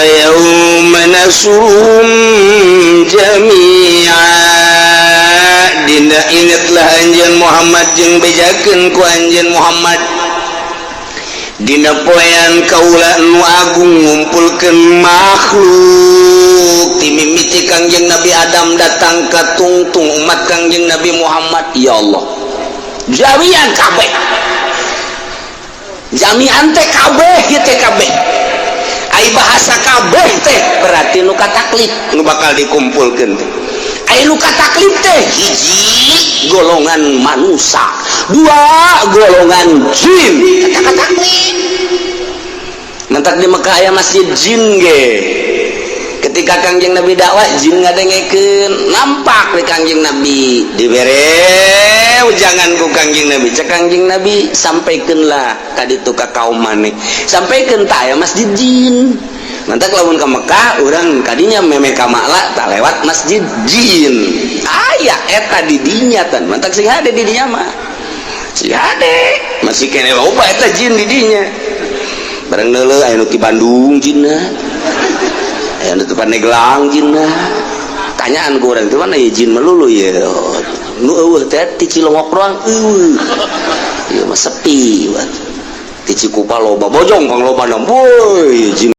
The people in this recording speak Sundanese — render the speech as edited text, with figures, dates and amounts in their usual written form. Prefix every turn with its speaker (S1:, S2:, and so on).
S1: Wa yauma nahsyuruhum jami'a. Dina ingatlah anjeun Muhammad jeung bejakeun ku anjeun Muhammad dina poean kaula nu agung ngumpulkeun makhluk ti mimiti Kangjeng Nabi Adam datang ka tungtung umat Kangjeng Nabi Muhammad. Ya Allah, jami'an kabeh, jami'an teh kabeh ieu teh kabeh. Ai bahasa kabeh teh berarti nu kataklif nu bakal dikumpulkeun teh. Ai nu kataklif teh hiji golongan manusia, dua golongan jin. Kata taklif mantak di Mekah aya masjid jin ge. Ketika Kangjeng Nabi dakwah, jin ngadengekeun, nampak di Kangjeng Nabi, dibere ujangan ku Kangjeng Nabi. Cek Kangjeng Nabi, "Sampaikanlah ka ditu ka kaum maneh, sampaikan tak aya masjid jin." Mantak lamun ke Mekah urang kadinya meme ka Ma'la tak lewat masjid jin aya eta di dinya tan. Mantak sing hade di dinya mah, sing hade masih kene loba eta jin di dinya. Bareng neuleuh aya nu ti Bandung jinna, aya nu ti Pandeglang jinna. Tanyaan ku urang, "Teh mana ya jin melulu ya?" Nu eueuh teh ti Cilongok doang eueuh, ieu mah sepi. Ti Cikupa loba, Bojong pang loba, woi jin.